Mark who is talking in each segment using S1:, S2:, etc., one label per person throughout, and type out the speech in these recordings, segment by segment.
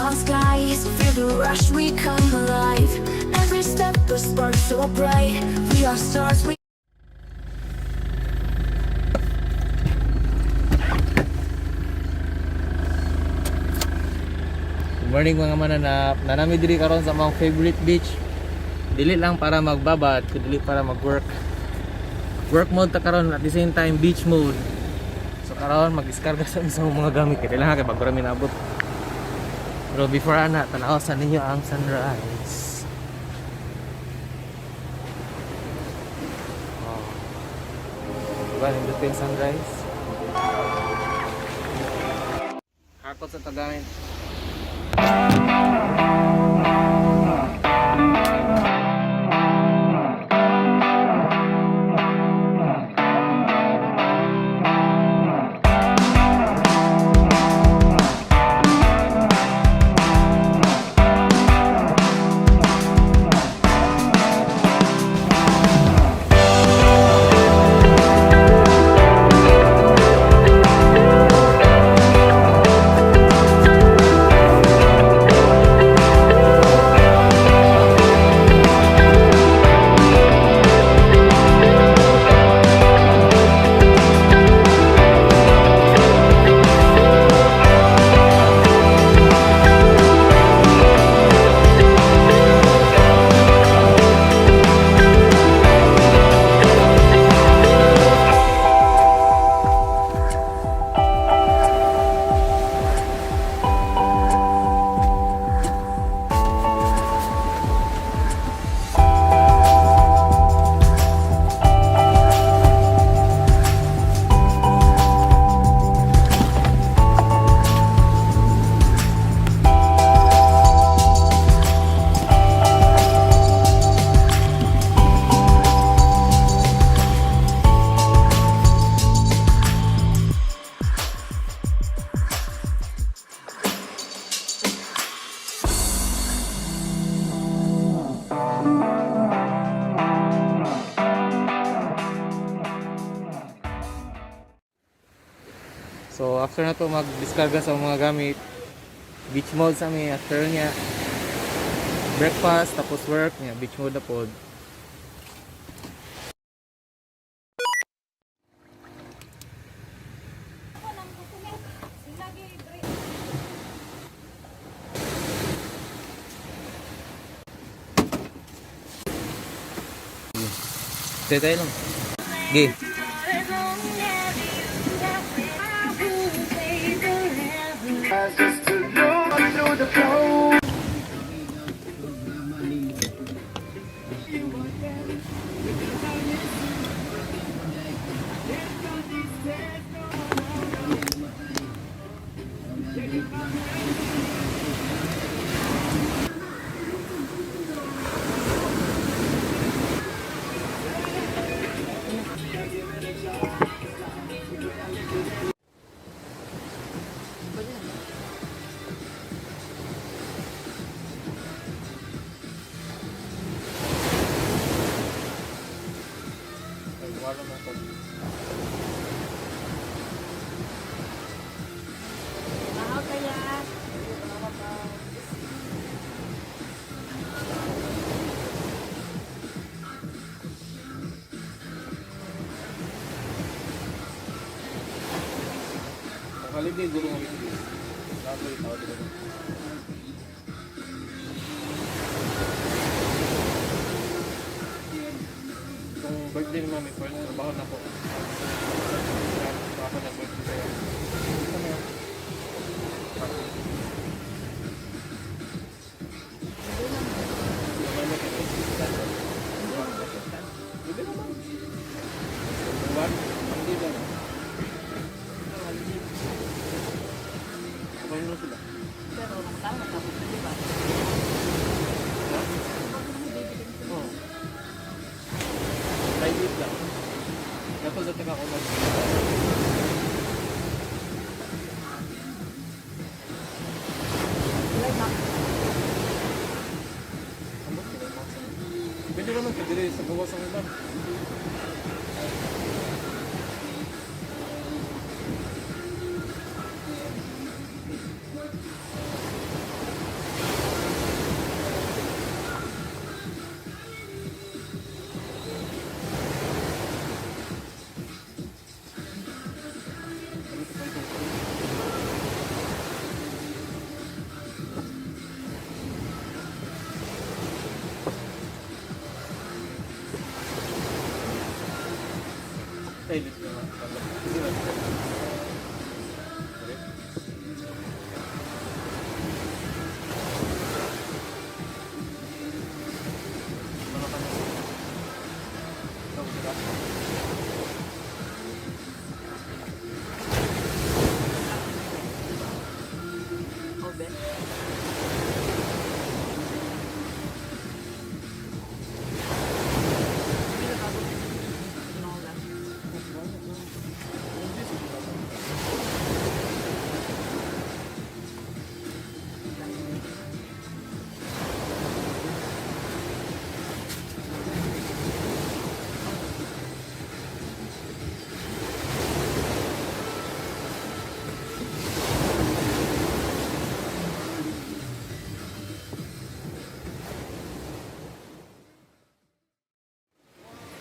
S1: Neon skies, feel the rush, we come alive. Every step a spark so bright. We are stars, we
S2: Good morning, mga mananap. Nanami diri karon sa among favorite beach. Dili lang para magbabad, kundi para mag-work. Work mode ta karon, at the same time beach mode. So karon mag-diskarga sa isang mga gamit kay kailangan kay bago ra mi naabot. Pero before ana, tanaw sa ninyo ang sunrise. Oh. Diba, nindot yung sunrise? Hakot sa tagamin. So after na to mag-diskarga sa mga gamit, beach mode sa mi after niya. Breakfast tapos work niya, beach mode na pod. Tayo tayo lang. Okay. Holiday guro nga dito. Lagi tao dito. Itong birthday ni Mami, first trabaho na po. Ako na birthday sa'yo. Ano yun? Hindi naman. Buwan? Hindi lang. Kapag sila.
S3: Pero ang tao natapos na, di ba?
S2: Ha? Oo. Private lang. Dapat sa taga ko mag.
S3: Wala na.
S2: Ano ba kinaimax? Pwede naman ka diri sa gawas ang iba.
S3: Obe. Hindi na bago. Nola.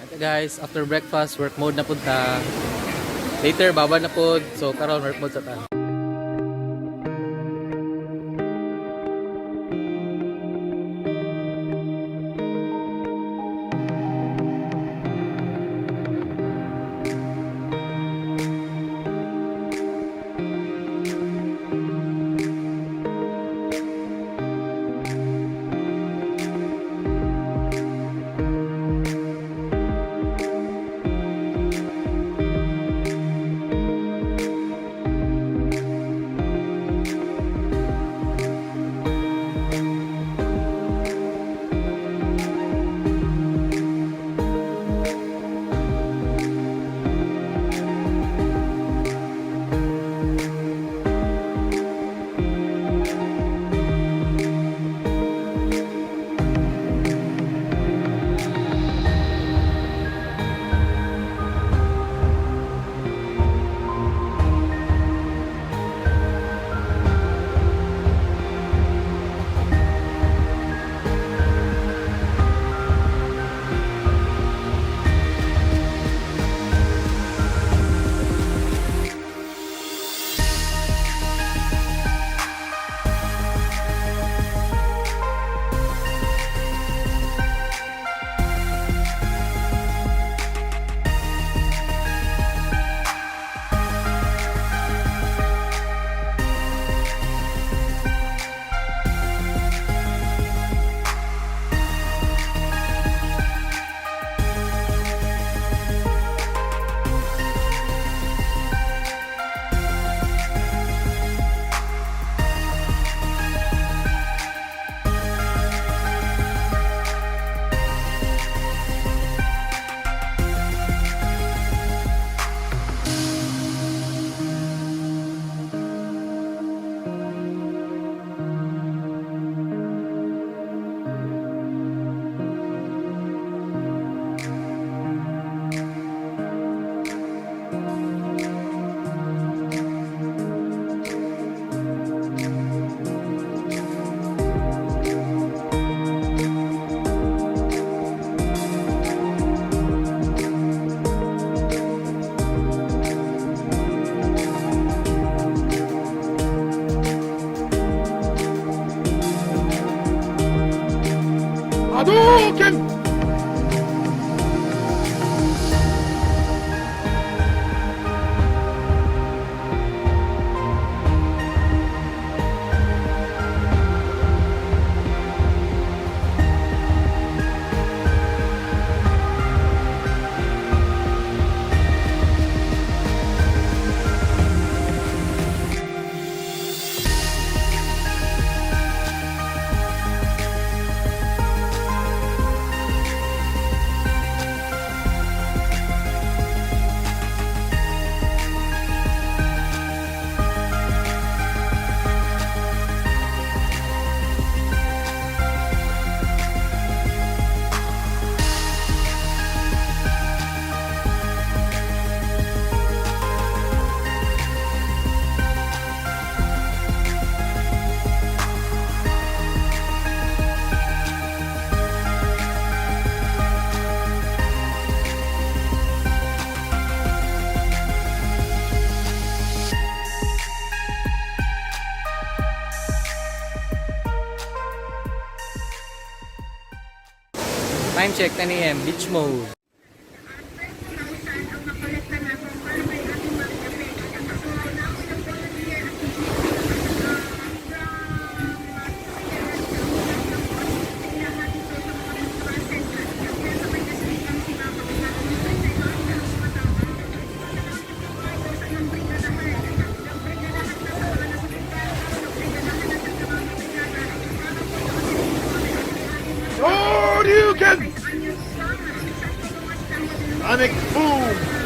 S2: At guys, after breakfast, work mode na pud ta. Later, babad na pud. So karon work mode sa ta.
S4: Hadouken!
S2: Time check, 10 a.m. Beach mode.
S5: 30,000 ang makolekta natin para
S4: Shoryuken! Sonic Boom!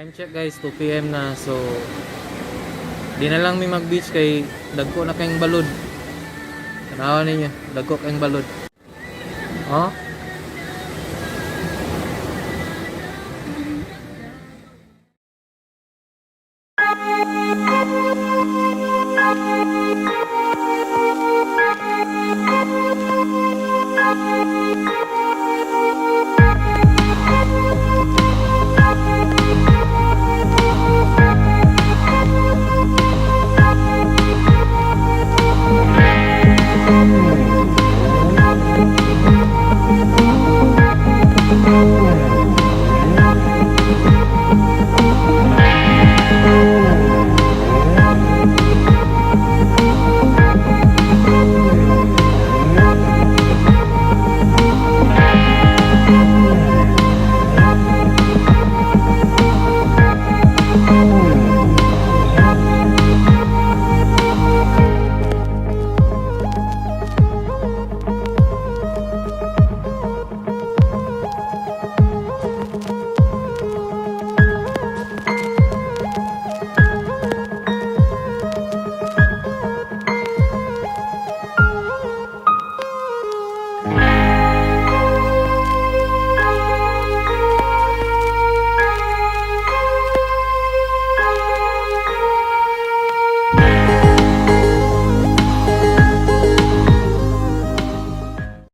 S2: Time check, guys, 2 p.m. na, so di na lang mi mag-beach kay dagko na kayong balod. Tanawa ninyo, dagko kayong balod. Oh?